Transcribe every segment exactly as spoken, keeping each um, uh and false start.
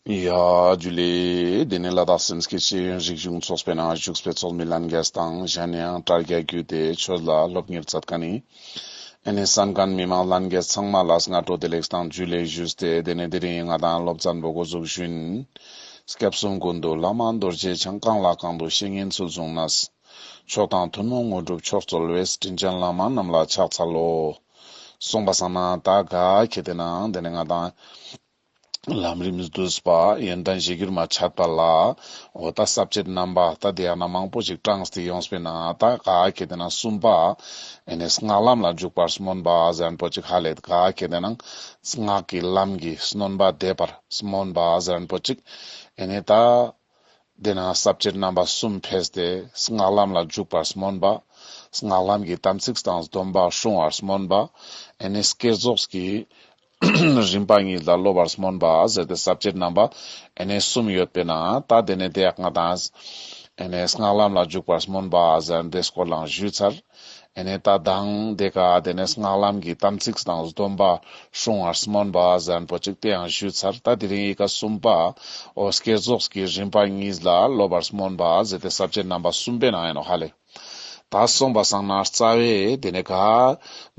ཡ་ཇུ་ལེ། དེ་ནས་ལ་དྭགས་སེམས་བསྐྱེད་ཤེས་ཡོན་རིག་གཞུང་ཚོགས་པའི་ནང་བཞུགས་པའི་ཚོགས་མི་ལྷན་རྒྱས་དང་གཞན་ཡང་དྲ་རྒྱ་བརྒྱུད་དེ་ཆོས་ལ་སློབ་གཉེར་མཛད་མཁན་ནི་ཨེ་ནེ་གསན་མཁན་མི་མང་ལྷན་རྒྱས་ཚང་མ་ལ་སྔ་དྲོ་བདེ་ལེགས་དང་ཇུ་ལེ་ཞུས་ཏེ། དེ་ནས་དེ་རིང་ང་དང་སློབ་ཚན་པོ་འགོ་འཛུགས་ཞུ་ཡིན། སྐྱབས་གསུམ་ཀུན་འདུས་བླ་མ་རྡོ་རྗེ་འཆང་། གང་ལ་གང་འདུལ་བཤེས་གཉེན་ཚུལ་བཟུང་ནས། མཆོག་དང་ཐུན་མོང་དངོས་གྲུབ་མཆོག་སྩོལ་བའི། དྲིན་ཅན་བླ་མ་རྣམས་ལ་ཕྱག་འཚལ་ལོ། གསུངས་པ་སང་ན་ད་ག་ཁེ་ཏེ་ན་དེ་ནས་ང་དང་ལམ་རིམ་བསྡུས་པ་ཡོན་ཏན་གཞིར་གྱུར་མ་འཆད་པ་ལ། འོ་ད་ས་བཅད་རྣམ་པ་ད་དེ་ཡང་ན་མང་པོ་ཞིག་དྲངས་ཏེ་ཡོངས་པས་ན་ད་ག་ཁེ་ཏེ་ན་གསུམ་པ། ཨེ་ནེ་སྔགས་ལམ་ལ་འཇུག་པར་སྨོན་པ་ཟེར་མཁན་པོ་ཅིག་ཧ་ལེ། ག་ཁེ་ཏེ་ན་སྔགས་ཀྱི་ལམ་གྱི་སྣོན་པ་འདེབས་པར་སྨོན་པ་ཟེར་མཁན་པོ་ཅིག་ཨེ་ནེ་ད་དེ་ན་ས་བཅད་རྣམ་པ་གསུམ་ཕེས་ཏེ། སྔགས་ལམ་ལ་འཇུག་པར་སྨོན་པ། སྔགས་ལམ་གྱི་དམ་ཚིག་དང་སྡོམ་པ་སྲུང་བར་སྨོན་པ། ཨེ་ནེ་བསྐྱེད་རྫོགས་ཀྱི་རིམ་པ་གཉིས་ལ་སློབ་པར་སྨོན་པ་ཟེར་ཏེ་ས་བཅད་རྣམ་པ་ཨེ་ནེ་གསུམ་ཡོད་པས་ན། ད་དེ་ནས་དེ་ཡག་ང་དང་ཨེ་ནེ་སྔགས་ལམ་ལ་འཇུག་པར་སྨོན་པ་ཟེར་དེ་སྐོར་ལའང་ཞུས་ཚར། ཨེ་ནེ་ད་དང་དེ་ཀ་དེ་ནས་སྔགས་ལམ་གྱི་དམ་ཚིག་དང་སྡོམ་པ་སྲུང་བར་སྨོན་པ་ཟེར་མཁན་པོ་ཅིག་དེའང་ཞུས་ཚར། ད་དེ་རིང་ཡི་ཀ་གསུམ་པ། འོ་བསྐྱེད་རྫོགས་ཀྱི་རིམ་པ་གཉིས་ལ་སློབ་པར་སྨོན་པ་ཟེར་ཏེ་ས་བཅད་རྣམ་པ་གསུམ་པའི་ནང་ཡིན་ནོག་ཧ་ལེ། ད་གསུངས་པ་སང་ན་རྩ་བའི་དེ་ནས་ག་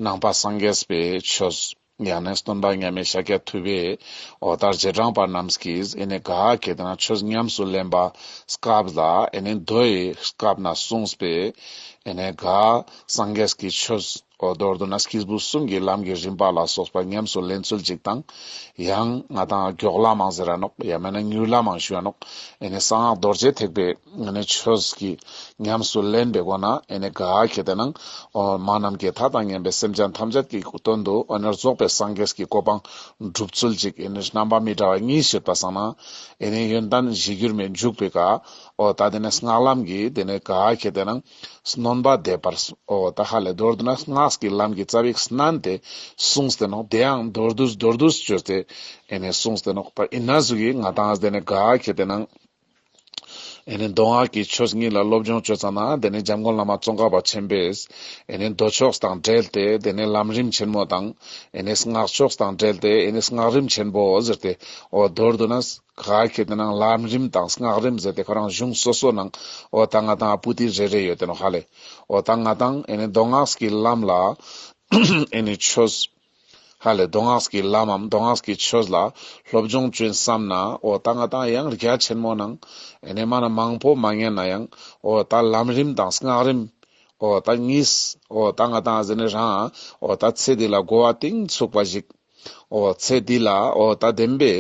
ནང་པ་སངས་རྒྱས་པའི་ཆོས། ཡང་ན་སྟོན་པ་མཉམ་མེད་ཤཱཀྱ་ཐུབ་པས་འོ་ད་རྗེས་འབྲང་པ་རྣམས་ཀྱིས་ཨེ་ནེ་ག་ཁེ་ཏེ་ན་ཆོས་ཉམས་སུ་ལེན་པ་སྐབས་ལ། ཨེ་ནེ་མདོ་ཡི་སྐབས་ན་གསུངས་པའི་ཨེ་ནེ་ག་སངས་རྒྱས་ཀྱི་ཆོས། འོ་མདོར་བསྡུ་ན་སྐྱེས་བུ་གསུམ་གྱི་ལམ་གྱི་རིམ་པ་ལ་སོགས་པ་ཉམས་སུ་ལེན་ཚུལ་ཅིག་དང་། ཡང་ང་དང་མགྱོགས་ལམ་མང་ཟེར་ར་ནོག་ཡང་མེད་ན་མྱུར་ལམ་མང་ཞུ་ར་ནོག་ཨེ་ནེ་གསང་སྔགས་རྡོ་རྗེ་ཐེག་པའི་ཨེ་ནེ་ཆོས་ཀྱི་ཉམས་སུ་ལེན་པའི་སྒོ་ན་ཨེ་ནེ་ག་ཁེ་ཏེ་ན་འོ་མ་ནམ་མཁའི་མཐའ་དང་མཉམ་པའི་སེམས་ཅན་ཐམས་ཅད་ཀྱི་དོན་དུ་ཨེ་ནེ་རྫོགས་པའི་སངས་རྒྱས་ཀྱི་གོ་འཕང་སྒྲུབ་ཚུལ་ཅིག་ཨེ་ནེ་རྣམ་པ་མི་འདྲ་བ་གཉིས་ཡོད་པ་སང་ན། ཨེ་ནེ་ཡོན་ཏན་གཞིར་གྱུར་མའི་འཇུག་པའི་ཀ་འོ་ད་དེ་ནས་སྔགས་ལམ་གྱི་དེ་ནས་ག་ཁེ་ཏེ་ན་སྣོན་པ་འདེབས་པར། འོ་ད་ཧ་ལེ་མདོར་བསྡུ་ན་སྔགས་ཀྱི་ལམ་གྱི་རྩ་བའི་སྣན་ཏེ་གསུངས་ཏེ་ནོག་དེའང་མདོར་བསྡུས་མདོར་བསྡུས་བཅོས་ཏེ་ཨེ་ནེ་གསུངས་ཏེ་ནོག་ཨིན་ན་ཟུག་གི་ང་དང་དེ་ནས་ག་ཁེ་ཏེ་ན་ཨེ་ནེ་མདོ་སྔགས་ཀྱི་ཆོས་གཉིས་ལ་སློབ་སྦྱོང་བཅོས་ཙ་ན་དེ་ནས་འཇམ་མགོན་བླ་མ་ཙོང་ཁ་པ་ཆེན་པོས་ཨེ་ནེ་མདོ་ཕྱོགས་དང་འབྲེལ་ཏེ་དེ་ནས་ལམ་རིམ་ཆེན་མོ་དང་། ཨེ་ནེ་སྔགས་ཕྱོགས་དང་འབྲེལ་ཏེ་ཨེ་ནེ་སྔགས་རིམ་ཆེན་པོ་ཟེར་ཏེ། འོ་མདོར་བསྡུ་ན་ག་ཁེ་ཏེ་ན་ལམ་རིམ་དང་སྔགས་རིམ་ཟེར་ཏེ་ཁོ་རང་གཞུང་སོ་སོ་ནང་འོ་ད་ང་དང་པོ་ཏི་རེ་རེ་ཡོད་དེ་ནོག་ཧ་ལེ། འོ་ད་ང་དང་ཨེ་ནེ་མདོ་སྔགས་ཀྱི་ལམ་ལ་ཨེ་ནེ་ཆོས། ཧ་ལེ་མདོ་སྔགས་ཀྱི་ལམ་མམ་མདོ་སྔགས་ཀྱི་ཆོས་ལ་སློབ་སྦྱོང་བཅོས་བསམ་ན། འོ་ད་ང་དང་ཡང་རྒྱ་ཆེན་མོ་ནང་ཨེ་ནེ་མ་ན་མང་པོ་མ་ཉན་ན་ཡང་འོ་ད་ལམ་རིམ་དང་སྔགས་རིམ་འོ་ད་གཉིས་འོ་ད་ང་དང་ཟེར་ནི་རང་འོ་ད་ཚེ་འདི་ལ་གོ་བ་གཏིང་ཚུགས་པ་ཞིག་འོ་ཚེ་འདི་ལ་འོ་ད་བདེན་པའི་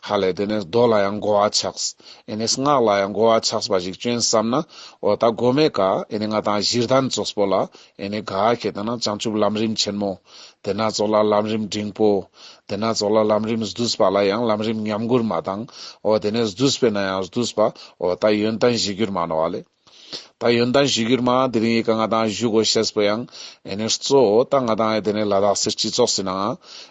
ཧ་ལེ་དེ་ནས་མདོ་ལ་ཡང་གོ་བ་ཆགས། ཨེ་ནེ་སྔགས་ལ་ཡང་གོ་བ་ཆགས་པ་ཞིག་བཅོས་བསམ་ན། འོ་ད་གོ་མའི་ཀ་ཨེ་ནེ་ང་དང་གཞི་གདན་ཙོགས་པོ་ལ་ཨེ་ནེ་ག་ཁེ་ཏེ་ན་བྱང་ཆུབ་ལམ་རིམ་ཆེན་མོ། དེ་ན་ཙོགས་ལ་ལམ་རིམ་འབྲིང་པོ། དེ་ན་ཙོགས་ལ་ལམ་རིམ་བསྡུས་པ་ལ་ཡང་ལམ་རིམ་ཉམས་མགུར་མ་དང་། འོ་དེ་ནས་བསྡུས་པའི་ནང་ཡང་བསྡུས་པ། འོ་ད་ཡོན་ཏན་གཞིར་གྱུར་མ་ནོག་ཧ་ལེ། ད་ཡོན་ཏན་གཞིར་གྱུར་མ་དེ་རིང་ཡི་ཀ་ང་དང་ཞུ་དགོས་ཤེས་པོ་ཡང་ཨེ་ནེ་གཙོ་བོ་ད་ང་དང་ཨེ་དེ་ནས་ལ་དྭགས་སི་སྤྱི་ཚོགས་སི་ནང་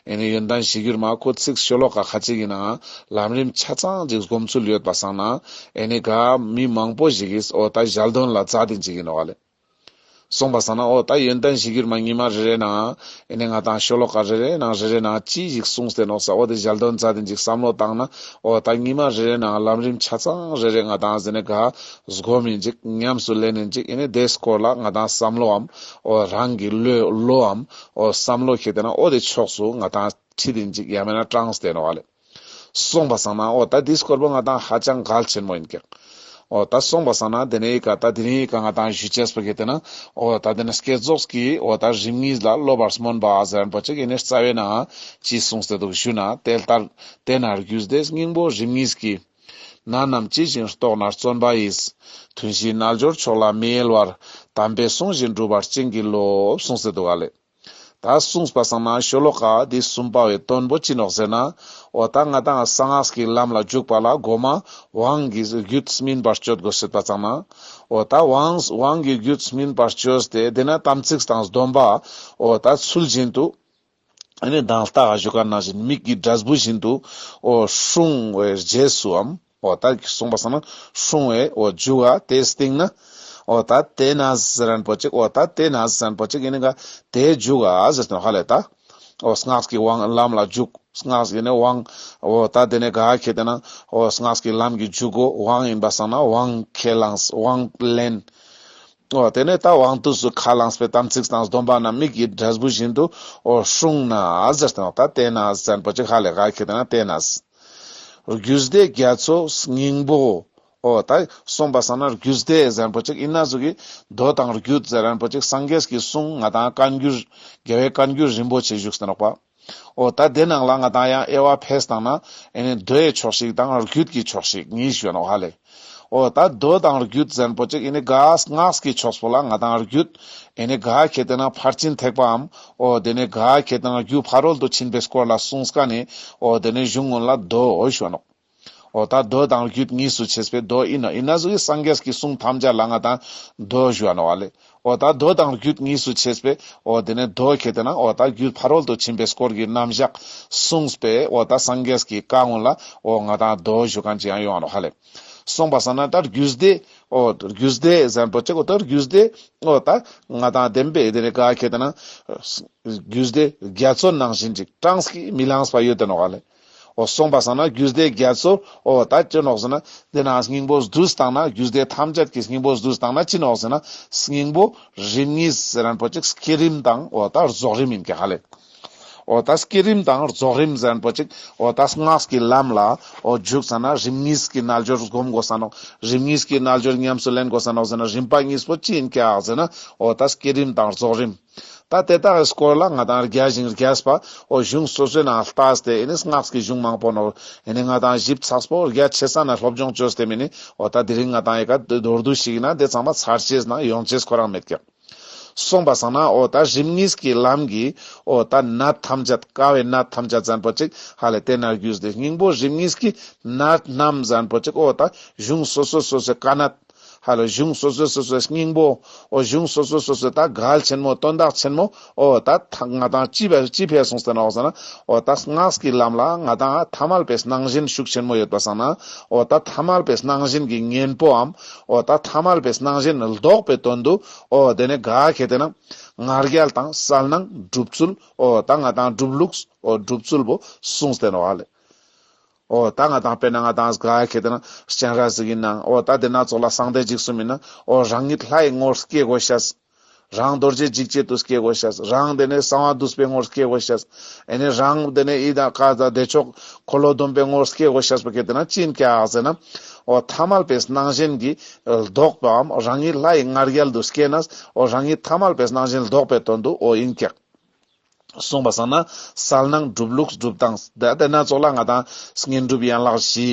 ཨེ་ནེ་ཡོན་ཏན་གཞིར་གྱུར་མ་ཁོ་ཚིག་ཤོ་ལོ་ཀ་ཁ་ཅིག་གི་ནང་ལམ་རིམ་ཆ་ཚང་ཅིག་སྒོམ་ཚུལ་ཡོད་པ་སང་ན་ཨེ་ནེ་ག་མི་མང་པོ་ཞིག་གིས་འོ་ད་ཞལ་འདོན་ལ་མཛད་དེ་ཅིག་ཡིན་ནོག་ཧ་ལེ། གསུངས་པ་སང་ན་འོ་ད་ཡོན་ཏན་གཞིར་གྱུར་མ་ཉི་མ་རེ་རེ་ནང་ཨེ་ནེ་ང་དང་ཤོ་ལོ་ཀ་རེ་རེ་ནང་རེ་རེ་ནང་ཅི་ཞིག་གསུངས་ཏེ་ནོག་ས། འོ་དེ་ཞལ་འདོན་མཛད་དེ་ཅིག་བསམ་བློ་བཏང་ན་འོ་ད་ཉི་མ་རེ་རེ་ནང་ལམ་རིམ་ཆ་ཚང་རེ་རེ་ང་དང་ཟེར་ནས་ག་སྒོམ་ཡིན་ཅིག་ཉམས་སུ་ལེན་ཡིན་ཅིག་ཨེ་ནེ་དེ་སྐོར་ལ་ང་དང་བསམ་བློའམ་འོ་རང་གི་བློའམ་འོ་བསམ་བློ་ཁེ་ཏེ་ན་འོ་དེ་ཕྱོགས་སུ་ང་དང་ཁྲིད་ཡིན་ཅིག་ཡང་མེད་ན་དྲངས་ཏེ་ནོག་ཧ་ལེ། གསུངས་པ་སང་ན་འོ་ད་འདི་སྐོར་པོ་ང་དང་ཧ་ཅང་གལ་ཆེན་མོ་ཡིན་ཀྱག་འོ་ད་གསུངས་པ་སང་ན་དེ་ནས་ཡི་ཀ་ད་དེ་རིང་ཡི་ཀ་ང་དང་ཞུ་ཅེས་པོ་ཁེ་ཏེ་ན་འོ་ད་དེ་ནས་བསྐྱེད་རྫོགས་ཀྱི་འོ་ད་རིམ་གཉིས་ལ་སློབ་པར་སྨོན་པ་ཟེར་མཁན་པོ་ཅིག་ཨེ་ནེ་རྩ་བའི་ནང་ཅི་གསུངས་ཏེ་འདུག་ཞུ་ན། དེ་ལྟར་དེ་ན་རྒྱུད་སྡེའི་སྙིང་པོ་རིམ་གཉིས་ཀྱི། ནད་རྣམས་ཇི་བཞིན་རྟོགས་ནས་བརྩོན་པ་ཡིས། ཐུན་བཞིའི་རྣལ་འབྱོར་མཆོག་ལ་མི་གཡེལ་བར། དམ་པའི་གསུང་བཞིན་སྒྲུབ་པར་བྱིན་གྱིས་རློབས། གསུངས་ཏེ་འདུག་ཧ་ལེ། ད་གསུངས་པ་སང་ན་ཤོ་ལོ་ཀ་འདི་གསུམ་པ་བོའི་དོན་པོ་ཅི་ནོག་ཟེར་ན། འོ་ད་ང་དང་གསང་སྔགས་ཀྱི་ལམ་ལ་འཇུག་པ་ལ་གོ་མ་དབང་གི་རྒྱུད་སྨིན་པར་བྱེད་དགོས་ཟེར་པ་ཙམ་ན། འོ་ད་དབང་དབང་གི་རྒྱུད་སྨིན་པར་བྱེད་དེ་དེ་ན་དམ་ཚིག་དང་སྡོམ་པ་འོ་ད་ཚུལ་བཞིན་དུ་ཨེ་ནེ་དང་ལྟ་ག་ཞུ་ཀ་ནང་བཞིན་མིག་གི་འབྲས་བུ་བཞིན་དུ་འོ་སྲུང་བའི་རྗེས་སུའམ། འོ་ད་གསུངས་པ་སང་ན་སྲུང་བའི་འོ་མཇུག་ག་དེའི་སྟེང་ན་འོ་ད་དེ་ན་ཟེར་མཁན་པོ་ཅིག་འོ་ད་དེ་ན་ཟེར་མཁན་པོ་ཅིག་ཨེ་ནེ་ག་དེའི་མཇུག་ག་ཟེར་ཏེ་ནོག་ཧ་ལེ། ད་འོ་སྔགས་ཀྱི་དབང་ལམ་ལ་འཇུག་སྔགས་ཀྱི་ནི་དབང་། འོ་ད་དེ་ནས་ག་ཁེ་ཏེ་ན་འོ་སྔགས་ཀྱི་ལམ་གྱི་འཇུག་སྒོ་དབང་ཡིན་པ་སང་ན་དབང་ཁས་བླངས་དབང་ལེན། འོ་དེ་ནས་ད་དབང་དུས་སུ་ཁས་བླངས་པའི་དམ་ཚིག་དང་སྡོམ་པ་རྣམས་མིག་གི་འབྲས་བུ་བཞིན་དུ་འོ་སྲུང་ན་ཟེར་ཏེ་ནོག་ད་དེ་ན་ཟེར་པོ་ཅིག་ཧ་ལས་ག་ཁེ་ཏེ་ན་དེ་ན། རྒྱུད་སྡེ་རྒྱ་མཚོ་སྙིང་པོ། འོ་ད་གསུངས་པ་སང་ན་རྒྱུད་སྡེ་ཟེར་པོ་ཅིག་ཡིན་ན་ཟུག་གི་མདོ་དང་རྒྱུད་ཟེར་པོ་ཅིག་སངས་རྒྱས་ཀྱི་གསུང་ང་དང་བཀའ་འགྱུར་རྒྱལ་བའི་བཀའ་འགྱུར་རིན་པོ་ཆེ་བཞུགས་ཏེ་ནོག་པ། འོ་ད་དེ་ནང་ལ་ང་དང་ཡང་དབྱེ་བ་ཕེས་བཏང་ན་ཨེ་ནི་མདོའི་ཕྱོགས་ཤིག་དང་རྒྱུད་ཀྱི་ཕྱོགས་ཤིག་གཉིས་ཡོད་ནོག་ཧ་ལེ། འོ་ད་མདོ་དང་རྒྱུད་ཟེར་པོ་ཅིག་ཨེ་ནི་ག་སྔགས་ཀྱི་ཕྱོགས་པོ་ལ་ང་དང་རྒྱུད། ཨེ་ནི་ག་ཁེ་ཏེ་ན་ཕར་ཕྱིན་ཐེག་པའམ། འོ་དེ་ནས་ག་ཁེ་ཏེ་ན་རྒྱུ་ཕ་རོལ་ཏུ་ཕྱིན་པའི་སྐོར་ལ་གསུངས་ཀ་ནི། འོ་དེ་ནས་གཞུང་ཀུན་ལ་མདོ་འོ་ཞུ་ནོག་འོ་ད་མདོ་དང་རྒྱུད་གཉིས་སུ་ཕྱེས་པའི་མདོ་ཡིན་ནོག་ཡིན་ན་ཟུག་གི་སངས་རྒྱས་ཀྱི་གསུང་ཐམས་ཅད་ལ་ང་དང་མདོ་ཞུ་བ་ནོག་ཨ་ལེ། འོ་ད་མདོ་དང་རྒྱུད་གཉིས་སུ་ཕྱེས་པའི་འོ་དེ་ནས་མདོ་ཁེ་ཏེ་ན་འོ་ད་རྒྱུད་ཕ་རོལ་ཏུ་ཕྱིན་པའི་སྐོར་གྱི་རྣམ་གཞག་གསུངས་པའི་འོ་ད་སངས་རྒྱས་ཀྱི་བཀའ་ཀུན་ལ་འོ་ང་དང་མདོ་ཞུ་མཁན་ཅིག་ཡང་ཡོང་བ་ནོག་ཧ་ལེ། གསུངས་པ་སང་ན་ད་རྒྱུད་སྡེ། འོ་རྒྱུད་སྡེ་ཟེར་པོ་ཅིག་འོ་ད་རྒྱུད་སྡེ། འོ་ད་ང་དང་བདེན་པའི་དེ་ནས་ག་ཁེ་ཏེ་ན་རྒྱུད་སྡེ་རྒྱ་མཚོ་ནང་བཞིན་ཅིག་གྲངས་ཀྱིས་མི་ལངས་པ་ཡོད་དེ་ནོག་ལེ། འོ་གསུངས་པ་སང་ན་རྒྱུད་སྡེ་རྒྱ་མཚོ། འོ་ད་ཅི་ནོག་ཟེར་ན་དེ་ན་སྙིང་པོ་བསྡུས་བཏང་ན་རྒྱུད་སྡེ་ཐམས་ཅད་ཀྱི་སྙིང་པོ་བསྡུས་བཏང་ན་ཅི་ནོག་ཟེར་ན་སྙིང་པོ་རིམ་གཉིས་ཟེར་པོ་ཅིག་བསྐྱེད་རིམ་དང་འོ་ད་རྫོགས་རིམ་ཡིན་ཀྱག་ཧ་ལེ། འོ་ད་བསྐྱེད་རིམ་དང་རྫོགས་རིམ་ཟེར་པོ་ཅིག་འོ་ད་སྔགས་ཀྱི་ལམ་ལ་འོ་འཇུག་ས་ན་རིམ་གཉིས་ཀྱི་རྣལ་འབྱོར་སྒོམ་དགོས་ས་ནོག་རིམ་གཉིས་ཀྱི་རྣལ་འབྱོར་ཉམས་སུ་ལེན་དགོས་ས་ནོག་ཟེར་ན་རིམ་པ་གཉིས་པོ་ཅི་ཡིན་ཀྱག་ཟེར་ན་འོ་ད་བསྐྱེད་རིམ་དང་རྫོགས་རིམ། ད་དེ་དག་གི་སྐོར་ལ་ང་དང་རྒྱས་ཤིང་རྒྱས་པ་འོ་གཞུང་སོ་སོའི་ནང་ལྟས་ཏེ་ཨེ་ནི་སྔགས་ཀྱི་གཞུང་མང་པོ་ནོག་ཨེ་ནི་ང་དང་ཞིབ་ཚགས་པོ་རྒྱ་ཆེ་ས་ན་སློབ་སྦྱོང་བཅོས་ཏེ་མེ་ནི་འོ་ད་དེ་རིང་ང་དང་ཡི་ག་མདོར་བསྡུས་ཤིག་ཡིན་ན་དེ་ཚང་མ་ཚར་ཅེས་ན་ཡོང་ཅེས་ཁོ་རང་མེད་ཀྱག་གསུངས་པ་སང་ན་འོ་ད་རིམ་གཉིས་ཀྱི་ལམ་གྱི་འོ་ད་ནད་ཐམས་ཅད་དཀའ་བའི་ནད་ཐམས་ཅད་ཟེར་པོ་ཅིག་ཧ་ལེ་དེ་ན་རྒྱུད་སྡེ་སྙིང་པོ་རིམ་གཉིས་ཀྱི་ནད་རྣམས་ཟེར་པོ་ཅིག་འོ་ད་གཞུང་སོ་སོ་སོ་སོའི་དཀའ་ནད་ཧ་ལེ་གཞུང་སོ་སོ་སོ་སོའི་སྙིང་པོ་འོ་གཞུང་སོ་སོ་སོ་སོའི་ད་གལ་ཆེན་མོ་དོན་དག་ཆེན་མོ་འོ་ད་ང་དང་ཅི་བས་ཅི་ཕེ་སོང་སྟེ་ནོག་ཟེར་ན་འོ་ད་སྔགས་ཀྱི་ལམ་ལ་ང་དང་ཐ་མལ་པའི་སྣང་ཞེན་ཤུགས་ཆེན་མོ་ཡོད་པ་སང་ན་འོ་ད་ཐ་མལ་པའི་སྣང་ཞེན་གྱི་གཉེན་པོའམ། འོ་ད་ཐ་མལ་པའི་སྣང་ཞེན་ལྡོག་པའི་དོན་དུ། འོ་དེ་ནས་ག་ཁེ་ཏེ་ན། ང་རྒྱལ་དང་གསལ་སྣང་སྒྲུབ་ཚུལ། འོ་ད་ང་དང་སྒྲུབ་ལུགས། འོ་སྒྲུབ་ཚུལ་བོ་གསུངས་ཏེ་ནོག་ལེ། འོ་ད་ང་དང་དཔེར་ན་ང་དང་ག་ཁེ་ཏེ་ན་སྤྱན་རས་གཟིགས་ཡིན་ན། འོ་ད་དེ་ན་ཙོགས་ལ་གསང་བདེ་འཇིགས་གསུམ་ཡིན་ན། འོ་རང་ཉིད་ལྷའི་ངོར་སྐྱེ་དགོས་ཤེས། རང་རྡོ་རྗེ་འཇིགས་བྱེད་དུ་སྐྱེ་དགོས་ཤེས། རང་དེ་ནས་གསང་བ་འདུས་པའི་ངོར་སྐྱེ་དགོས་ཤེས། ཨེ་ནས་རང་དེ་ནས་ཡི་དྭགས་ཀ་དང་བདེ་མཆོག་འཁོར་ལོ་སྡོམ་པའི་ངོར་སྐྱེ་དགོས་ཤེས་པ་ཁེ་ཏེ་ན་ཅི་ཡིན་ཀྱག་ཟེར་ན། འོ་ཐ་མལ་པའི་སྣང་ཞེན་གྱི་ལྡོག་པའམ་རང་ཉིད་ལྷའི་ང་རྒྱལ་དུ་སྐྱེ་ནས། འོ་རང་ཉིད་ཐ་མལ་པའི་སྣང་ཞེན་ལྡོག་པའི་དོན་དུ་འོ་ཡིན་ཀྱག་གསུངས་པ་སང་ན། གསལ་སྣང་སྒྲུབ་ལུགས་སྒྲུབ་སྟངས། ད་དེ་ན་ཙོགས་ལ་ང་དང་བསྙེན་སྒྲུབ་ཡན་ལག་བཞི།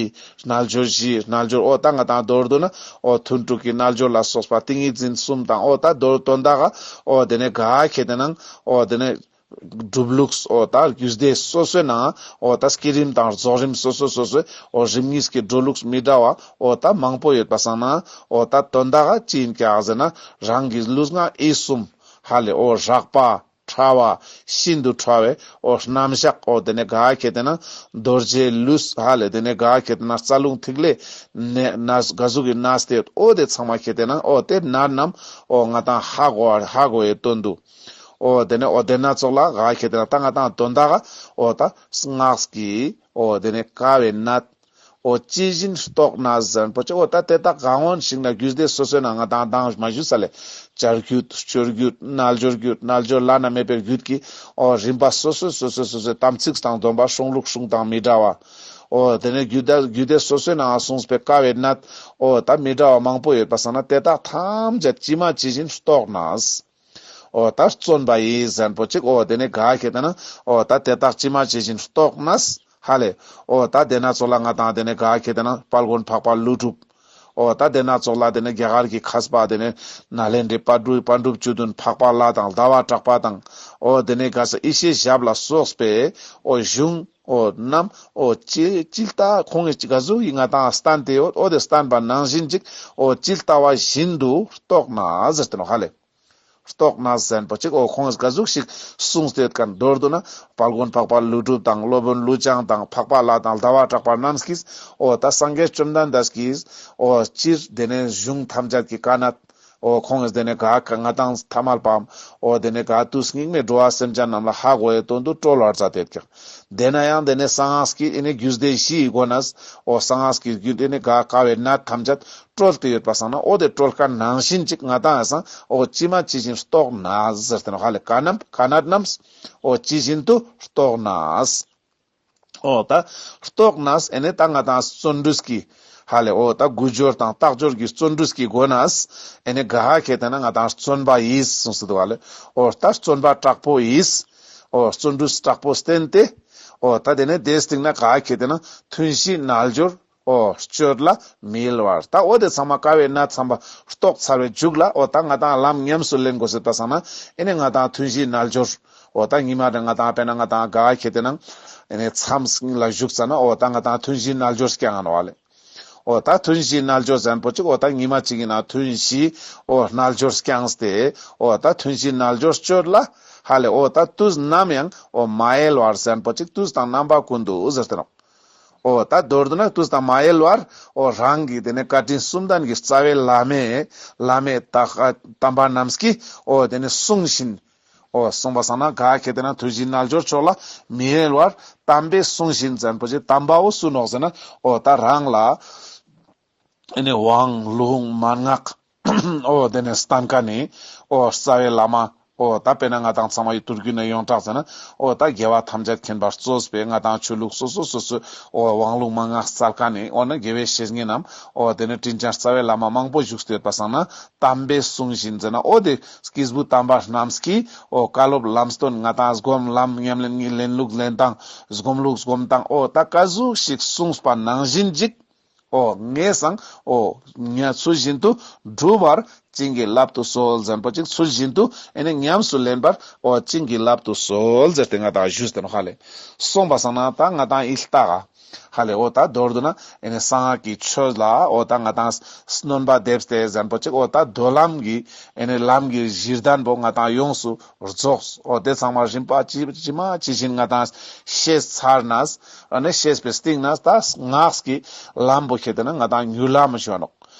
རྣལ་འབྱོར་བཞི། རྣལ་འབྱོར་འོ་ད་ང་དང་མདོར་བསྡུ་ན། འོ་ཐུན་དྲུག་གི་རྣལ་འབྱོར་ལ་སོགས་པ་ཏིང་ངེ་འཛིན་གསུམ་དང་། འོ་ད་མདོར་དོན་དག་ག་འོ་དེ་ནས་ག་ཁེ་ཏེ་ན། འོ་དེ་ནས་སྒྲུབ་ལུགས། འོ་ད་རྒྱུད་སྡེ་སོ་སོའི་ནང་། འོ་ད་བསྐྱེད་རིམ་དང་རྫོགས་རིམ་སོ་སོ་སོ་སོའི། འོ་རིམ་གཉིས་ཀྱི་འགྲོ་ལུགས་མི་འདྲ་བ། འོ་ད་མང་པོ་ཡོད་པ་སང་ན། འོ་ད་དོན་དག་ག་ཅི་ཡིན་ཀྱག་ཟེར་ན། རང་གི་ལུས་ངག་ཡིད་གསུམ། ཧ་ལེ་འོ་རགས་པ། ཕྲ་བ། ཤིན་ཏུ་ཕྲ་བའི་འོ་རྣམ་གཞག་འོ་དེ་ནས་ག་ཁེ་ཏེ་ན་རྡོ་རྗེ་ལུས། ཧ་ལེ་དེ་ནས་ག་ཁེ་ཏེ་ན་རྩ་རླུང་ཐིག་ལེ་ནས་ནས་ག་ཟུག་གི་ནས་ཏེ་འོ་དེ་ཚང་མ་ཁེ་ཏེ་ན་འོ་དེ་ནད་རྣམས་འོ་ང་དང་ཧ་གོ་བ་ཧ་གོ་བའི་དོན་དུ། འོ་དེ་ནས་འོ་དེ་ན་ཙོགས་ལ་ག་ཁེ་ཏེ་ན་ད་ང་དང་དོན་དག་ག་འོ་ད་སྔགས་ཀྱི་འོ་དེ་ནས་དཀའ་བའི་ནད། འོ་ཇི་བཞིན་རྟོགས་ནས་ཟེར་པོ་ཅིག་འོ་ད་དེ་དག་གང་འོན་ཞིག་ན་རྒྱུད་སྡེ་སོ་སོའི་ནང་ང་དང་དང་མ་ཞུས་ས་ལེ། བྱ་རྒྱུད། སྤྱོད་རྒྱུད། རྣལ་འབྱོར་རྒྱུད། རྣལ་འབྱོར་བླ་ན་མེད་པའི་རྒྱུད་ཀྱི་འོ་རིམ་པ་སོ་སོ་སོ་སོ་སོ་སོའི་དམ་ཚིག་དང་སྡོམ་པ་སྲུང་ལུགས་སྲུང་སྟངས་མི་འདྲ་བ། འོ་དེ་ནས་རྒྱུད་སྡེ་རྒྱུད་སྡེ་སོ་སོའི་ནང་གསུངས་པའི་དཀའ་བའི་ནད། འོ་ད་མི་འདྲ་བ་མང་པོ་ཡོད་པ་སང་ན་དེ་དག་ཐམས་ཅད་ཇི་མ་ཇི་བཞིན་རྟོགས་ནས། འོ་ད་བརྩོན་པ་ཡིས་ཟེར་པོ་ཅིག་འོ་དེ་ནས་ག་ཁེ་ཏེ་ན་འོ་ད་དེ་དག་ཇི་མ་ཇི་བཞིན་རྟོགས་ནས་ཧ་ལེ། འོ་ད་དེ་ན་ཙོགས་ལ་ང་དང་དེ་ནས་ག་ཁེ་ཏེ་ན་དཔལ་མགོན་འཕགས་པ་ཀླུ་སྒྲུབ། འོ་ད་དེ་ན་ཙོགས་ལ་དེ་ནས་རྒྱ་གར་གྱི་མཁས་པ་དེ་ནས་ནཱ་ལེནྡྲའི་དཔལ་སྤྲུལ་དཔལ་སྤྲུལ་བཅུ་བདུན་འཕགས་པ་ལྷ་དང་ཟླ་བ་གྲགས་པ་དང་། འོ་དེ་ནས་ག་ས་ཡེ་ཤེས་ཞབས་ལ་སོགས་པའི་འོ་གཞུང་འོ་རྣམས་འོ་ཇི་ཇི་ལྟ་ཁོང་གིས་ག་ཟུག་གི་ང་དང་བསྟན་ཏེ་ཡོད། འོ་དེ་བསྟན་པ་ནང་བཞིན་ཅིག་འོ་ཇི་ལྟ་བ་བཞིན་དུ་རྟོགས་ནས་ཟེར་ཏེ་ནོག་ཧ་ལེ། རྟོགས་ནས་ཟེར་པོ་ཅིག་འོ་ཁོང་གིས་ག་ཟུག་ཞིག་གསུངས་ཏེ་ཡོད་མཁན་མདོར་བསྡུ་ན། དཔལ་མགོན་འཕགས་པ་ཀླུ་སྒྲུབ་དང་སློབ་དཔོན་ཀླུ་བྱང་དང་འཕགས་པ་ལྷ་དང་ཟླ་བ་གྲགས་པ་རྣམས་ཀྱིས་འོ་ད་སངས་རྒྱས་བཅོམ་ལྡན་འདས་ཀྱིས་འོ་སྤྱིར་དེ་ནས་གཞུང་ཐམས་ཅད་ཀྱི་དཀའ་གནད། འོ་ཁོང་གིས་དེ་ནས་ག་ང་དང་ཐ་མལ་པའམ་འོ་དེ་ནས་ག་དུས་སྙིགས་མའི་འགྲོ་བ་སེམས་ཅན་རྣམས་ལ་ཧ་གོ་བའི་དོན་དུ་སྤྲོ་བར་མཛད་དེ་ཡོད་ཀྱག། དེ་ན་ཡང་དེ་ནས་གསང་སྔགས་ཀྱི་ཨེ་ནི་རྒྱུད་སྡེ་བཞིའི་སྒོ་ནས་འོ་གསང་སྔགས་ཀྱི་རྒྱུད་ཨེ་ནི་ག་དཀའ་བའི་གནད་ཐམས་ཅད་བཀྲོལ་ཏེ་ཡོད་པ་སང་ན་འོ་དེ་བཀྲོལ་མཁན་ནང་བཞིན་ཅིག་ང་དང་ཡང་སང་འོ་ཅི་མ་ཅི་བཞིན་རྟོགས་ནས་ཟེར་ཏེ་ནོག་ཧ་ལེ། ག་རྣམས་ག་ནད་རྣམས་འོ་ཅི་བཞིན་དུ་རྟོགས་ནས། འོ་ད་རྟོགས་ནས་ཨེ་ནི་ད་ང་དང་བརྩོན་འགྲུས་ཀྱི་ཧ་ལེ་འོ་ད་དགུ་སྦྱོར་དང་རྟག་སྦྱོར་གྱི་བརྩོན་འགྲུས་ཀྱི་སྒོ་ནས་ཨེ་ནི་ག་ཁེ་ཏེ་ན་ང་དང་བརྩོན་པ་ཡིས་གསུངས་སུ་འདུག་ཧ་ལེ། འོ་ད་བརྩོན་པ་དྲག་པོ་ཡིས་འོ་བརྩོན་འགྲུས་དྲག་པོ་བསྟེན་ཏེ་འོ་ད་དེ་ནས་དེའི་སྟེང་ན་ག་ཁེ་ཏེ་ན་ཐུན་བཞིའི་རྣལ་འབྱོར་འོ་སྤྱོད་ལ་མི་གཡེལ་བར། ད་འོ་དེ་ཚང་མ་དཀའ་བའི་གནད་ཚང་མ་རྟོགས་ཚར་བའི་མཇུག་ལ་འོ་ད་ང་དང་ལམ་ཉམས་སུ་ལེན་དགོས་ཟེར་པ་སང་ན་ཨེ་ནི་ང་དང་ཐུན་བཞིའི་རྣལ་འབྱོར་འོ་ད་ཉི་མ་རེ་ང་དང་དཔེར་ན་ང་དང་ག་ཁེ་ཏེ་ན་ཨེ་ནི་མཚམས་ལ་བཞུགས་ཙ་ན་འོ་ད་ང་དང་ཐུན་བཞིའི་རྣལ་འབྱོར་སྐྱང་ང་ནོག་ཧ་ལེ། འོ་ད་ཐུན་བཞིའི་རྣལ་འབྱོར་ཟེར་མཁན་པོ་ཅིག་འོ་ད་ཉི་མ་གཅིག་གི་ནང་ཐུན་བཞིའི་འོ་རྣལ་འབྱོར་སྐྱངས་ཏེ་འོ་ད་ཐུན་བཞིའི་རྣལ་འབྱོར་སྤྱོད་ལ་ཧ་ལེ་འོ་ད་དུས་ནམ་ཡང་འོ་མ་གཡེལ་བར་ཟེར་མཁན་པོ་ཅིག་དུས་དང་རྣམ་པ་ཀུན་ཏུ་ཟེར་ཏེ་ནོག། འོ་ད་མདོར་བསྡུ་ན་དུས་དང་མ་གཡེལ་བར་འོ་རང་གི་དེ་ནས་བཀའ་དྲིན་གསུམ་ལྡན་གྱི་རྩ་བའི་བླ་མས་བླ་མའི་དམ་པ་རྣམས་ཀྱིས་འོ་དེ་ནས་གསུངས་བཞིན་འོ་གསུངས་པ་སང་ན་ག་ཁེ་ཏེ་ན་ཐུན་བཞིའི་རྣལ་འབྱོར་མཆོག་ལ་མི་གཡེལ་བར་དམ་པས་གསུངས་བཞིན་ཟེར་མཁན་པོ་ཅིག་དམ་པའོ་སུ་ནོག་ཟེར་ན་འོ་ད་རང་ལ་ཨེ་ནི་དབང་ལུང་མན་ངག་འོ་དེ་ནས་བསྟན་མཁན་ནི་འོ་རྩ་བའི་བླ་མ་འོ་ད་དཔེར་ན་ང་དང་ཚང་མ་ཡི་དུས་རྒྱུན་ནས་ཡོངས་གྲགས་ཟེར་ན་འོ་ད་རྒྱལ་བ་ཐམས་ཅད་མཁྱེན་པ་གཙོས་པའི་ང་དང་ཆོས་ལུགས་སོ་སོ་སོ་སོའི་འོ་དབང་ལུང་མན་ངག་སྩལ་མཁན་ནི་འོ་ན་དགེ་བའི་བཤེས་གཉེན་ནམ་འོ་དེ་ནས་དྲིན་ཅན་རྩ་བའི་བླ་མ་མང་པོ་བཞུགས་ཏེ་ཡོད་པ་སང་ན་དམ་པས་གསུངས་བཞིན་ཟེར་ན་འོ་དེ་སྐྱེས་བུ་དམ་པ་རྣམས་ཀྱིས་འོ་བཀའ་སློབ་ལམ་སྟོན་ང་དང་སྒོམ་ལམ་ཉམས་ལེན་གྱི་ལེན་ལུགས་ལེན་སྟངས་སྒོམ་ལུགས་སྒོམ་སྟངས་འོ་ད་ག་ཟུག་ཞིག་གསུངས་པ་ནང་བཞིན་ཅིག་འོ་ངེས་སང་འོ་ངས་ཚུལ་བཞིན་དུ་སྒྲུབ་པར་བྱིན་གྱིས་བརླབ་ཏུ་གསོལ་ཟེར་མཁན་པོ་ཅིག་ཚུལ་བཞིན་དུ་ཨེ་ནི་ཉམས་སུ་ལེན་པར་འོ་བྱིན་གྱིས་བརླབ་ཏུ་གསོལ་ཟེར་ཏེ་ང་དང་ཞུས་ཏེ་ནོག་ཧ་ལེ། གསུངས་པ་སང་ན་ད་ང་དང་ཨི་ལྟ་ག་ཧ་ལེ་འོ་ད་མདོར་བསྡུ་ན་ཨེ་ནི་གསང་སྔགས་ཀྱི་ཆོས་ལ་འོ་ད་ང་དང་སྣོན་པ་འདེབས་ཏེ་ཟེར་མཁན་པོ་ཅིག་འོ་ད་མདོ་ལམ་གྱི་ཨེ་ནི་ལམ་གྱི་གཞི་གདན་པོ་ང་དང་ཡོངས་སུ་རྫོགས། འོ་དེ་ཚང་མ་རིམ་པ་ཇི་ཇི་མ་ཇི་བཞིན་ང་དང་ཤེས་ཚར་ནས་ཨ་ནི་ཤེས་པའི་སྟེང་ནས་ད་སྔགས་ཀྱི་ལམ་པོ་ཁེ་ཏེ་ན་ང་དང་མྱུར་ལམ་ཞུ་ནོག།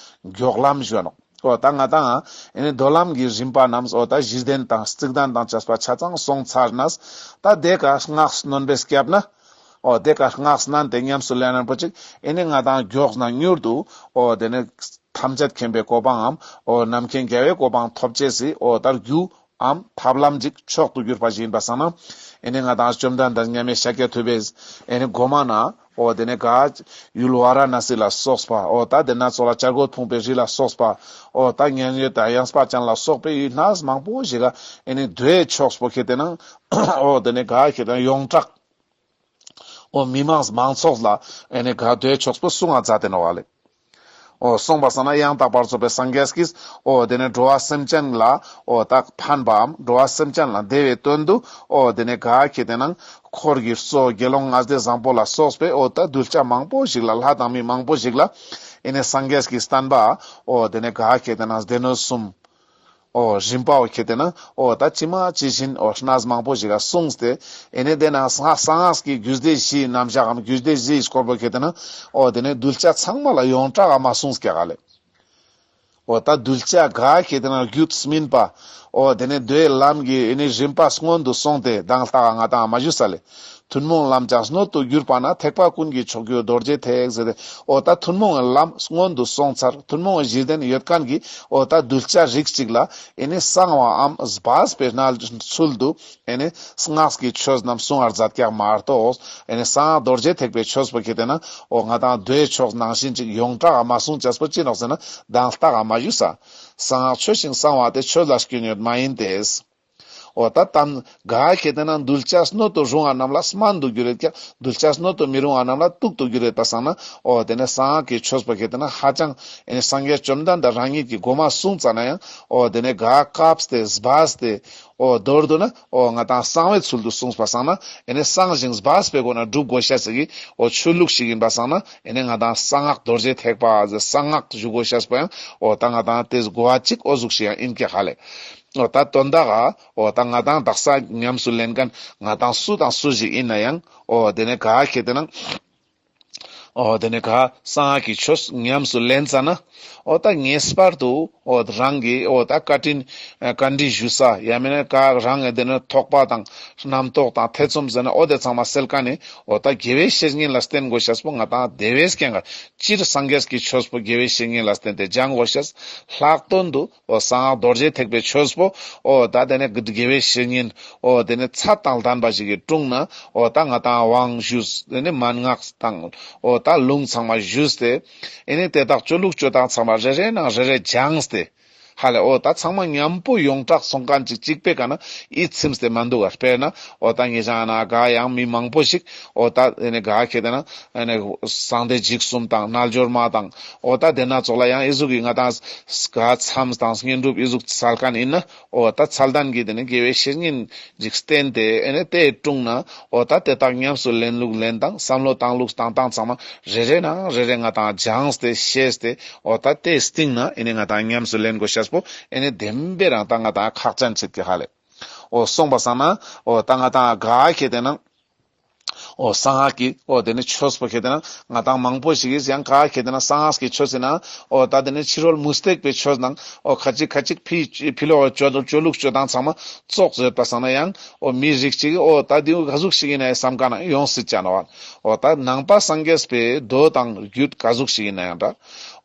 མགྱོགས་ལམ་ཞུ་ནོག། འོ་ད་ང་དང་ཨེ་ནི་མདོ་ལམ་གྱི་རིམ་པ་རྣམས་འོ་ད་གཞི་གདན་དང་ཚིག་གདན་དང་བཅས་པ་ཆ་ཚང་སོང་ཚར་ནས་ད་དེ་ཀ་སྔགས་སྣོན་པའི་སྐབས་ན་འོ་དེ་ཀ་སྔགས་བསྣན་ཏེ་ཉམས་སུ་ལེན་ན་པོ་ཅིག་ཨེ་ནི་ང་དང་མགྱོགས་ན་མྱུར་དུ་འོ་དེ་ནི་ཐམས་ཅད་མཁྱེན་པའི་གོ་འཕང་ངམ་འོ་རྣམ་མཁྱེན་རྒྱལ་བའི་གོ་འཕང་ཐོབ་ཅེས་སི་འོ་ད་རྒྱུ་འམ་ཐབས་ལམ་ཅིག་མཆོག་ཏུ་གྱུར་པ་ཞིག་ཡིན་པ་སང་ན་ཨེ་ནི་ང་དང་བཅོམ་ལྡན་འདས་མཉམ་མེད་ཤཱཀྱ་ཐུབ་པས་ཨེ་ནི་གོ་མ་ན་འོ་དེ་ནི་ག་ཡུལ་ཝཱ་ར་ཎ་སི་ལ་སོགས་པ་འོ་ད་དེ་ན་ཙོགས་ལ་བྱ་རྒོད་ཕུང་པོའི་རི་ལ་སོགས་པ་འོ་ད་མཉན་ཡོད་དང་གཡང་སྤ་ཅན་ལ་སོགས་པའི་ཡུལ་སྣ་མང་པོ་ཞིག་ག་ཨེ་ནི་མདོའི་ཆོས་པོ་ཁེ་ཏེ་ན་འོ་དེ་ནི་ག་ཁེ་ཏེ་ན་ཡོངས་གྲགས་འོ་མི་མང་མང་ཚོགས་ལ་ཨེ་ནི་ག་མདོའི་ཆོས་པོ་གསུང་ང་མཛད་དེ་ནོག་ལེ། འོ་གསུངས་པ་སང་ན་ཡང་དག་པར་རྫོགས་པའི་སངས་རྒྱས་ཀྱིས་འོ་དེ་ནི་འགྲོ་བ་སེམས་ཅན་ལ་འོ་ད་ཕན་པའམ་འགྲོ་བ་སེམས་ཅན་ལ་བདེ་བའི་དོན་དུ་འོ་དེ་ནི་ག་ཁེ་ཏེ་ན་འཁོར་གྱི་གཙོ་དགེ་སློང་ལྔ་སྡེ་བཟང་པོ་ལ་སོགས་པའི་འོ་ད་གདུལ་བྱ་མང་པོ་ཞིག་ལ་ལྷ་དང་མི་མང་པོ་ཞིག་ལ་ཨེ་ནི་སངས་རྒྱས་ཀྱི་བསྟན་པ་འོ་དེ་ནི་ག་ཁེ་ཏེ་ན་སྡེ་སྣོད་གསུམ། འོ་རིམ་པ་འོ་ཁེ་ཏེ་ན་འོ་ད་ཅི་མ་ཅི་བཞིན་འོ་སྣ་མང་པོ་ཞིག་ག་གསུངས་ཏེ་ཨེ་ནི་དེ་ན་གསང་སྔགས་ཀྱི་རྒྱུད་སྡེ་བཞིའི་རྣམ་གཞག་གམ་རྒྱུད་སྡེ་བཞིའི་སྐོར་པོ་ཁེ་ཏེ་ན་འོ་དེ་ནི་གདུལ་བྱ་ཚང་མ་ལ་ཡོངས་གྲགས་ག་མ་གསུངས་ཀྱག་ལེ། འོ་ད་གདུལ་བྱ་ག་ཁེ་ཏེ་ན་རྒྱུད་སྨིན་པ་འོ་དེ་ནི་མདོའི་ལམ་གྱི་ཨེ་ནི་རིམ་པ་སྔོན་དུ་སོང་སྟེ་དང་ལྟ་ག་ང་དང་མ་ཞུས་ས་ལེ། ཐུན་མོང་ལམ་ཀྱང་སྣོད་དུ་གྱུར་པ་ན། ཐེག་པ་ཀུན་གྱི་མཆོག་གྱུར་རྡོ་རྗེ་ཐེག་ཟེར་ཏེ། འོ་ད་ཐུན་མོང་གི་ལམ་སྔོན་དུ་སོང་ཚར། ཐུན་མོང་གི་གཞི་རྟེན་ཡོད་མཁན་གྱི་འོ་ད་གདུལ་བྱ་རིགས་གཅིག་ལ་ཨེ་ནི་གསང་བའམ་སྦས་པའི་གནས་ཚུལ་དུ་ཨེ་ནི་སྔགས་ཀྱི་ཆོས་རྣམས་གསུང་བར་མཛད་ཀྱག་མ་གཏོགས་ཨེ་ནི་གསང་སྔགས་རྡོ་རྗེ་ཐེག་པའི་ཆོས་པོ་ཁེ་ཏེ་ན་འོ་ང་དང་མདོའི་ཆོས་ནང་བཞིན་ཅིག་ཡོངས་གྲགས་མ་གསུངས་ཅེས་པོ་ཅི་ནོག་ཟེར་ན་དང་ལྟ་ག་མ་ཞུས་ས། གསང་སྔགས་ཆོས་ཤིང་གསང་བ་སྟེ། ཆོས་ལ་སྐྱོན་ཡོད་མ་ཡིན་ཏེ། འོ་ད་དམ་ག་ཁེ་ཏེ་ན་གདུལ་བྱ་སྣོད་དུ་རུང་བ་རྣམས་ལ་སྨན་དུ་འགྱུར་ཡོད་ཀྱང་གདུལ་བྱ་སྣོད་དུ་མི་རུང་བ་རྣམས་ལ་དུག་ཏུ་འགྱུར་ཡོད་པ་སང་ན་འོ་དེ་ནས་གསང་སྔགས་ཀྱི་ཆོས་པོ་ཁེ་ཏེ་ན་ཧ་ཅང་ཨེ་ནི་སངས་རྒྱས་བཅོམ་ལྡན་འདས་རང་ཉིད་ཀྱི་གོ་མ་གསུངས་ཙ་ན་ཡང་འོ་དེ་ནས་ག་བཀབ་སྟེ་སྦས་ཏེ་འོ་མདོར་བསྡུ་ན་འོ་ང་དང་གསང་བའི་ཚུལ་དུ་གསུངས་པ་སང་ན་ཨེ་ནི་གསང་ཞིང་སྦས་པའི་སྒོ་ནས་སྒྲུབ་དགོས་ཤེས་ཀྱི་འོ་ཆོས་ལུགས་ཤིག་ཡིན་པ་སང་ན་ཨེ་ནི་ང་དང་གསང་སྔགས་རྡོ་རྗེ་ཐེག་པ་ཟེར་གསང་སྔགས་ཞུ་དགོས་ཤེས་པོ་ཡང་འོ་ད་ང་དང་དེ་གོ་བ་གཅིག་འོ་ཟུག་ཤིག་ཡང་ཡིན་ཀྱག་ཧ་ལེ། འོ་ད་དོན་དག་ག་འོ་ད་ང་དང་དག་ས་ཉམས་སུ་ལེན་མཁན་ང་དང་སུ་དང་སུ་ཞིག་ཡིན་ན་ཡང་འོ་དེ་ནས་ག་ཁེ་ཏེ་ན་ འོ་དེ་ནས་ག་གསང་སྔགས་ཀྱི་ཆོས་ཉམས་སུ་ལེན་ཙ་ན། འོ་ད་ངེས་པར་དུ་འོ་རང་གི་འོ་ད་བཀའ་དྲིན་བཀའ་འདྲི་ཞུ་ས་ཡང་མིན་ན་ག་རང་གི་དེ་ནས་ཐོགས་པ་དང་རྣམ་རྟོག་དང་ཐེ་ཚོམ་ཟེར་ན་འོ་དེ་ཚང་མ་སེལ་མཁན་ནི་འོ་ད་དགེ་བའི་བཤེས་གཉེན་ལ་བརྟེན་དགོས་ཤེས་པོ་ང་ཏང་དེ་བས་ཀྱང་ག་སྤྱིར་སངས་རྒྱས་ཀྱི་ཆོས་པོ་དགེ་བའི་བཤེས་གཉེན་ལ་བརྟེན་ཏེ་སྦྱང་དགོས་ཤེས། ལྷག་དོན་དུ་འོ་གསང་སྔགས་རྡོ་རྗེ་ཐེག་པའི་ཆོས་པོ་འོ་ད་དེ་ནས་དགེ་བའི་བཤེས་གཉེན་འོ་དེ་ནས་ཚད་དང་ལྡན་པ་ཞིག་གི་དྲུང་ན་འོ་ད་ང་ཏང་དབང་ཞུས་དེ་ནས་མན་ངག་དང་འོ་ད་ལུང་ཚང་མ་ཞུས་ཏེ་ཨེ་ནི་དེ་དག་སྤྱོད་ལུགས་སྤྱོད་སྟངས་ཚང་མ་རེ་རེ་ནང་རེ་རེ་སྦྱངས་ཏེ་ཧ་ལས་འོ་ད་ཚང་མ་མཉམ་པོ་ཡོངས་གྲགས་སོང་མཁན་ཅིག་གཅིག་པའི་ཀ་ན་ཡིད་ཚིམས་ཏེ་མ་འདུག་ག་དཔེར་ན་འོ་ད་ངེད་ཅག་ན་ག་ཡང་མི་མང་པོ་ཞིག་འོ་ད་ཨེ་ནི་ག་ཁེ་དེ་ན་ཨེ་ནི་གསང་བདེ་འཇིགས་གསུམ་དང་རྣལ་འབྱོར་མ་དང་འོ་ད་དེ་ན་ཙོགས་ལ་ཡང་ཨི་ཟུག་གི་ང་ཏང་ག་མཚམས་དང་བསྙེན་སྒྲུབ་ཨི་ཟུག་སལ་མཁན་ཡིན་ན་འོ་ད་ཚད་ལྡན་གྱི་དེ་ནི་དགེ་བའི་བཤེས་གཉེན་ཅིག་བསྟེན་ཏེ་ཨེ་ནི་དེའི་དྲུང་ན་འོ་ད་དེ་དག་ཉམས་སུ་ལེན་ལུགས་ལེན་སྟངས་བསམ་བློ་བཏང་ལུགས་བཏང་སྟངས་ཚང་མ་རེ་རེ་ནང་རེ་རེ་ང་ཏང་སྦྱངས་ཏེ་ཤེས་ཏེ་འོ་ད་དེའི་སྟེང་ན་ཨེ་ནི་ང་ཏང་ཉམས་སུ་ལེན་དགོས་ཤེས་པོ་ཨེ་ནི་བདེན་པའི་རང་ད་ང་ཏང་ཁག་ཅན་ཆེད་ཀྱི་ཧ་ལས། འོ་སོང་པ་སང་ན་འོ་ད་ང་ཏང་ག་ཁེ་དེ་ན་འོ་གསང་སྔགས་ཀྱི་འོ་དེ་ནི་ཆོས་པོ་ཁེ་དེ་ན་ང་ཏང་མང་པོ་ཞིག་གིས་ཡང་ག་ཁེ་དེ་ན་གསང་སྔགས་ཀྱི་ཆོས་ཟེར་ན་འོ་ད་དེ་ནི་ཕྱི་རོལ་མུ་སྟེགས་པའི་ཆོས་ནང་འོ་ཁ་ཅིག་ཁ་ཅིག་ཕི་ཕི་ལོག་སྤྱོད་སྤྱོད་ལུགས་སྤྱོད་སྟངས་ཚང་མ་ཙོགས་ཡོད་པ་སང་ན་ཡང་འོ་མི་རིགས་ཅིག་འོ་ད་དེ་ག་ཟུག་ཞིག་ཡིན་ན་བསམ་མཁན་ཡོང་སྲིད་ཅ་ནོག་འོ་ད་ནང་པ་སངས་རྒྱས་པའི་མདོ་དང་རྒྱུད་ག་ཟུག་ཞིག་ཡིན་ན་ཡང་འདྲ།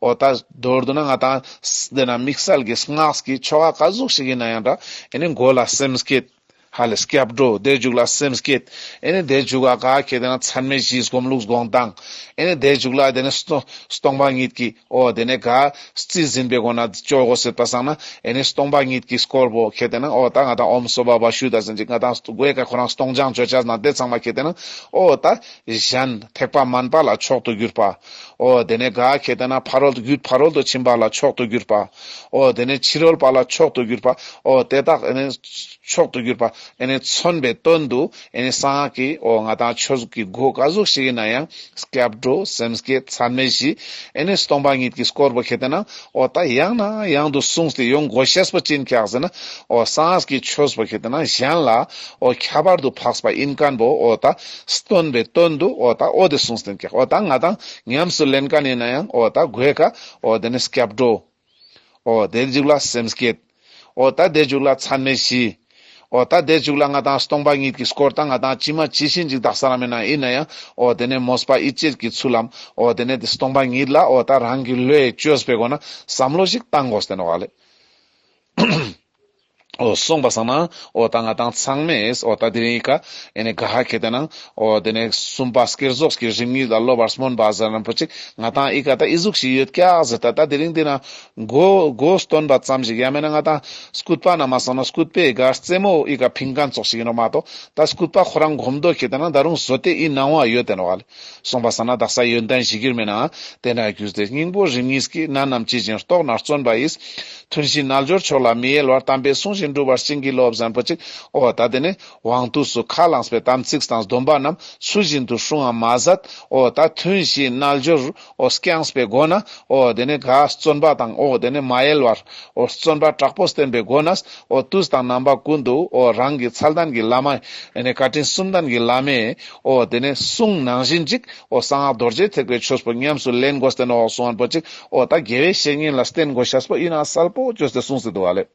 འོ་ད་མདོར་བསྡུ་ན་ང་ཏང་དེ་ན་དམིགས་བསལ་གྱི་སྔགས་ཀྱི་ཆོ་ག་ག་ཟུག་ཞིག་ཡིན་ན་ཡང་འདྲ། ཨེ་ནི་མགོ་ལ་སེམས་བསྐྱེད། ཧ་ལས་སྐྱབས་འགྲོ་དེ་མཇུག་ལ་སེམས་བསྐྱེད། ཨེ་ནི་དེ་མཇུག་ལ་ག་ཁེ་དེ་ན་ཚད་མེད་བཞིའི་སྒོམ་ལུགས་སྒོམ་སྟངས། ཨེ་ནི་དེ་མཇུག་ལ་དེ་ནི་སྟོ་སྟོང་པ་ཉིད་ཀྱི་འོ་དེ་ནི་ག་རྩིས་ཟིན་པའི་སྒོ་ན་ཅོ་དགོས་ཟེར་པ་སང་ན་ཨེ་ནི་སྟོང་པ་ཉིད་ཀྱི་སྐོར་པོ་ཁེ་དེ་ན་འོ་ད་ང་ཏང་ཨོཾ་སྭ་བྷཱ་ཝ་ཤུདྡྷ་ཟེར་ཅིག་ང་ཏང་མགོའི་ཀ་ཁོ་རང་སྟོང་སྦྱང་ཅོ་ཅ་ན་དེ་ཚང་མ་ཁེ་དེ་ན་འོ་ད་གཞན་ཐེག་པ་དམན་པ་ལ་མཆོག་ཏུ་གྱུར་པ། འོ་དེ་ནས་ག་ཁེ་དེ་ན་ཕ་རོལ་ཏུ་རྒྱུད་ཕ་རོལ་ཏུ་ཕྱིན་པ་ལ་མཆོག་ཏུ་གྱུར་པ། འོ་དེ་ནས་ཕྱི་རོལ་པ་ལ་མཆོག་ཏུ་གྱུར་པ། འོ་དེ་དག་ཨེ་ནི་མཆོག་ཏུ་གྱུར་པ་ཨེ་ནི་མཚོན་པའི་དོན་དུ་ཨེ་ནི་གསང་སྔགས་ཀྱི་འོ་ང་ཏང་ཆོས་ཀྱི་སྒོ་ག་ཟུག་ཞིག་ཡིན་ན་ཡང་སྐྱབས་འགྲོ་སེམས་བསྐྱེད་ཚད་མེད་བཞི་ཨེ་ནི་སྟོང་པ་ཉིད་ཀྱི་སྐོར་པོ་ཁེ་དེ་ན་འོ་ད་ཡང་ནས་ཡང་དུ་གསུངས་ཏེ་ཡོང་དགོས་ཤེས་པོ་ཅི་ཡིན་ཀྱག་ཟེར་ན་འོ་གསང་སྔགས་ཀྱི་ཆོས་པོ་ཁེ་དེ་ན་གཞན་ལ་འོ་ཁྱད་པར་དུ་འཕགས་པ་ཡིན་མཁན་པོ་འོ་ད་སྟོན་པའི་དོན་དུ་འོ་ད་འོ་དེ་གསུངས་ཏེ་ཀྱག་འོ་ད་ང་ཏང་ཉམས་སུ་ལེན་མཁན་ཡིན་ན་ཡང་འོ་ད་མགོའི་ཀ་འོ་དེ་ནི་སྐྱབས་འགྲོ། འོ་དེ་མཇུག་ལ་སེམས་བསྐྱེད། འོ་ད་དེ་མཇུག་ལ་ཚད་མེད་བཞི། འོ་ད་དེ་མཇུག་ལ་ང་ཏང་སྟོང་པ་ཉིད་ཀྱི་སྐོར་ད་ང་ཏང་ཇི་མ་ཇི་བཞིན་ཅིག་དག་ས་ར་མེད་ན་ཡིན་ན་ཡང་འོ་དེ་ནས་མོས་པ་ཡིད་བྱེད་ཀྱི་ཚུལ་ལམ་འོ་དེ་ནས་དེ་སྟོང་པ་ཉིད་ལ་འོ་ད་རང་གི་བློས་བཅོས་པའི་སྒོ་ན་བསམ་བློ་ཞིག་བཏང་དགོས་ཏེ་ནོག་ལེ། འོ་སོང་པ་སང་ན་འོ་ད་ང་ཏང་ཚང་མས་འོ་ད་དེ་རིང་ཀ་ཨེ་ནི་ག་ཧ་ཁེ་དེ་ན་འོ་དེ་ནས་གསུམ་པ་བསྐྱེད་རྫོགས་ཀྱི་རིམ་གཉིས་ལ་སློབ་པར་སྨོན་པ་ཟེར་རན་པོ་ཅིག་ང་ཏང་ཨི་ཀ་ད་ཨི་ཟུག་ཞིག་ཡོད་ཀྱག་ཟེར་ད་ད་དེ་རིང་དེ་ན་མགོ་མགོ་སྟོན་པ་ཙམ་ཞིག་ཡང་མེད་ན་ང་ཏང་སྐུད་པ་ན་མ་སོང་ན་སྐུད་པའི་ག་རྩེ་མོ་ཨི་ཀ་ཕིང་མཁན་ཙོགས་ཤིག་ཡིན་ནོག་མ་གཏོགས་ད་སྐུད་པ་ཁོ་རང་སྒོམ་མདོ་ཁེ་དེ་ན་ད་རུང་བཟོ་དེ་ཨི་སྣང་བ་ཡོད་དེ་ནོག་ལེ། སོང་པ་སང་ན་དག་ས་ཡོན་ཏན་གཞིར་གྱུར་མའི་ནང་དེ་ན་རྒྱུད་སྡེ་སྙིང་པོ་རིམ་གཉིས་ཀྱི་གནད་རྣམས་ཇི་བཞིན་རྟོགས་ནས་བརྩོན་པ་ཡིས། ཐུན་བཞིའི་རྣལ་འབྱོར་མཆོག་ལ་མི་གཡེལ་བར། དམ་པའི་གསུང་བཞིན་སྒྲུབ་པར་བྱིན་གྱིས་རློབས་ཟེར་རན་པོ་ཅིག་འོ་ད་དེ་ནི་དབང་དུས་སུ་ཁས་བླངས་པའི་དམ་ཚིག་དང་སྡོམ་པ་རྣམས་ཚུལ་བཞིན་དུ་སྲུང་བར་མ་ཟད། འོ་ད་ཐུན་བཞིའི་རྣལ་འབྱོར་འོ་བསྐྱངས་པའི་སྒོ་ན་འོ་དེ་ནི་ག་བརྩོན་པ་དང་འོ་དེ་ནི་མ་གཡེལ་བར་འོ་བརྩོན་པ་དྲག་པོ་བསྟེན་པའི་སྒོ་ནས་འོ་དུས་དང་རྣམ་པ་ཀུན་ཏུ་འོ་རང་གི་ཚད་ལྡན་གྱི་བླ་མ་ཨེ་ནི་བཀའ་དྲིན་གསུམ་ལྡན་གྱི་བླ་མའི་འོ་དེ་ནི་གསུང་ནང་བཞིན་ཅིག་འོ་གསང་སྔགས་རྡོ་རྗེ་ཐེག་པའི་ཆོས་པོ་ཉམས་སུ་ལེན་དགོས་ཏེ་ནོག་གསུང་བ་པོ་ཅིག་འོ་ད་དགེ་བའི་བཤེས་གཉེན་ལ་བརྟེན་དགོས་ཤེས་པོ་ཡིན་ན་གསལ་པོ་བཅོས་ཏེ་གསུངས་ཏེ་འདུག་ཨ་ལེ།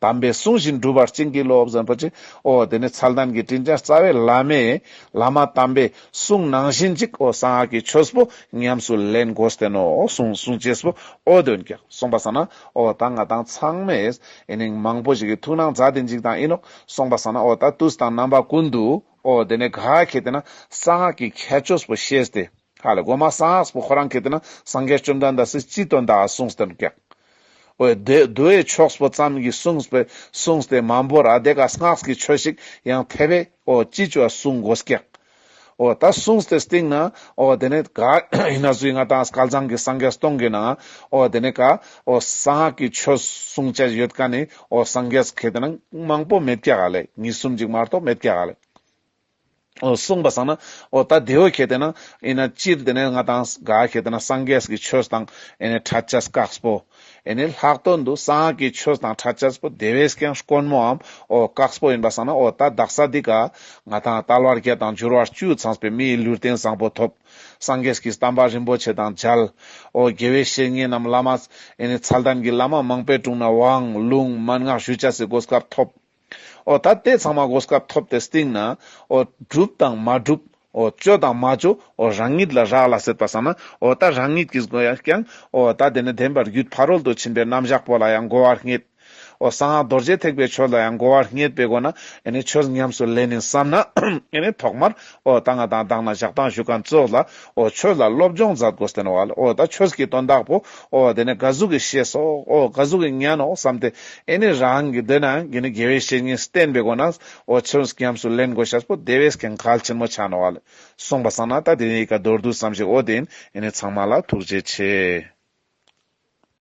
དམ་པའི་གསུང་བཞིན་སྒྲུབ་པར་བྱིན་གྱིས་རློབས་ཟེར་རན་པོ་ཅིག་འོ་དེ་ནི་ཚད་ལྡན་གྱི་དྲིན་ཅན་རྩ་བའི་བླ་མའི་བླ་མ་དམ་པའི་གསུང་ནང་བཞིན་ཅིག་འོ་གསང་སྔགས་ཀྱི་ཆོས་པོ་ཉམས་སུ་ལེན་དགོས་ཏེ་ནོག་གསུང་གསུང་ཅེས་པོ་འོ་དོན་ཀྱང་སོང་པ་སང་ན་འོ་ད་ང་ཏང་ཚང་མས་ཨེ་ནི་མང་པོ་ཞིག་གི་ཐུགས་སྣང་མཛད་དེ་འཇིག་དང་ཡིན་ནོག་སོང་པ་སང་ན་འོ་ད་དུས་དང་རྣམ་པ་ཀུན་ཏུ་འོ་དེ་ནི་ག་ཁེ་དེ་ན་གསང་སྔགས་ཀྱི་ཁྱད་ཆོས་པོ་ཤེས་ཏེ། ཧ་ལེ་གོ་མ་གསང་སྔགས་པོ་ཁོ་རང་ཁེ་དེ་ན་སངས་རྒྱས་བཅོམ་ལྡན་འདས་སི་སྤྱི་དོན་དག་གསུངས་ཏེ་ཀྱག་འོ་དེ་མདོའི་ཕྱོགས་པོ་ཙམ་གྱི་གསུངས་པའི་གསུངས་ཏེ་མ་འབོར་ར་དེ་ཀ་སྔགས་ཀྱི་ཆོས་ཤིག་ཡང་ཐེབས་པའི་འོ་ཅི་ཅོ་གསུང་དགོས་ཀྱག་འོ་ད་གསུངས་ཏེ་སྟིང་ན་འོ་དེ་ནས་ག་ཡིན་ན་ཟུ་ཡི་ང་ཏང་སྐལ་བཟང་གི་སངས་རྒྱས་སྟོང་གི་ནང་འོ་དེ་ནས་ག་འོ་གསང་སྔགས་ཀྱི་ཆོས་གསུང་ཅེས་ཡོད་མཁན་ནི་འོ་སངས་རྒྱས་ཁེ་དེ་ན་མང་པོ་མེད་ཀྱག་ཧ་ལེ། གཉིས་གསུམ་ཅིག་མ་གཏོགས་མེད་ཀྱག་ཧ་ལེ། འོ་གསུངས་པ་སང་ན་འོ་ད་དེའོ་ཁེ་དེ་ན་ཨེ་ན་སྤྱིར་དེ་ནས་ང་ཏང་ག་ཁེ་དེ་ན་སངས་རྒྱས་ཀྱི་ཆོས་དང་ཨེ་ནི་འཕྲད་ཅེས་དཀགས་པོ། ཨེ་ནི་ལྷག་དོན་དུ་གསང་སྔགས་ཀྱི་ཆོས་དང་འཕྲད་ཅེས་པོ་དེ་བས་ཀྱང་དཀོན་མོའམ་འོ་དཀགས་པོ་ཡིན་པ་སང་ན་འོ་ད་དག་ས་འདི་ཀ་ང་ཏང་དལ་བ་བརྒྱད་དང་འབྱོར་བ་བཅུ་ཚང་བའི་མིའི་ལུས་རྟེན་བཟང་པོ་ཐོབ། སངས་རྒྱས་ཀྱི་བསྟན་པ་རིན་པོ་ཆེ་དང་མཇལ། འོ་དགེ་བའི་བཤེས་གཉེན་ནམ་བླ་མ་ཨེ་ནི་མཚན་ལྡན་གྱི་བླ་མ་མང་པོའི་དྲུང་ན་དབང་ལུང་མན་ངག་ཞུ་ཅེས་སི་གོ་སྐབས་ཐོབ། འོ་ད་དེ་ཚང་མ་གོ་སྐབས་ཐོབ་སྟེ་སྟིང་ན་འོ་སྒྲུབ་དང་མ་སྒྲུབ། འོ་བཅོ་དང་མ་བཅོ། འོ་རང་ཉིད་ལ་རག་ལས་པ་སང་ན་འོ་ད་རང་ཉིད་ཀྱིས་དགོས་ཡ་ཀྱང་འོ་ད་དེ་ནི་བདེན་པར་རྒྱུད་ཕ་རོལ་ཏུ་ཕྱིན་པའི་རྣམ་གཞག་པོ་ལ་ཡང་གོ་བར་བསྙད། འོ་གསང་སྔགས་རྡོ་རྗེ་ཐེག་པའི་ཆོས་ལ་ཡང་གོ་བར་བསྙད་པའི་སྒོ་ན་ཨེ་ནི་ཆོས་ཉམས་སུ་ལེན་ནི་བསམ་ན་ཨེ་ནི་ཐོག་མར་འོ་ད་ང་དང་དང་ན་ཞག་དང་ཞུ་མཁན་ཙོགས་ལ་འོ་ཆོས་ལ་སློབ་སྦྱོང་མཛད་དགོས་ཏེ་ནོག་ལེ། འོ་ད་ཆོས་ཀྱི་དོན་དག་པོ་འོ་དེ་ནི་ག་ཟུག་གི་ཤེས་སོ་འོ་ག་ཟུག་གི་ཉན་ནོག་བསམ་སྟེ་ཨེ་ནི་རང་གི་དེ་ན་གི་ནི་དགེ་བའི་བཤེས་གཉེན་བསྟེན་པའི་སྒོ་ན་འོ་ཆོས་ཉམས་སུ་ལེན་དགོས་ཤེས་པོ་དེ་བས་ཀྱང་གལ་ཆེན་མོ་ཆགས་ནོག་ལེ། སོང་པ་སང་ན་ད་དེ་ནི་ཡི་ག་མདོར་བསྡུས་ཙམ་ཞིག་འོ་དེ་ཨིན། ཨེ་ནི་ཚང་མ་ལ་ཐུགས་རྗེ་ཆེ།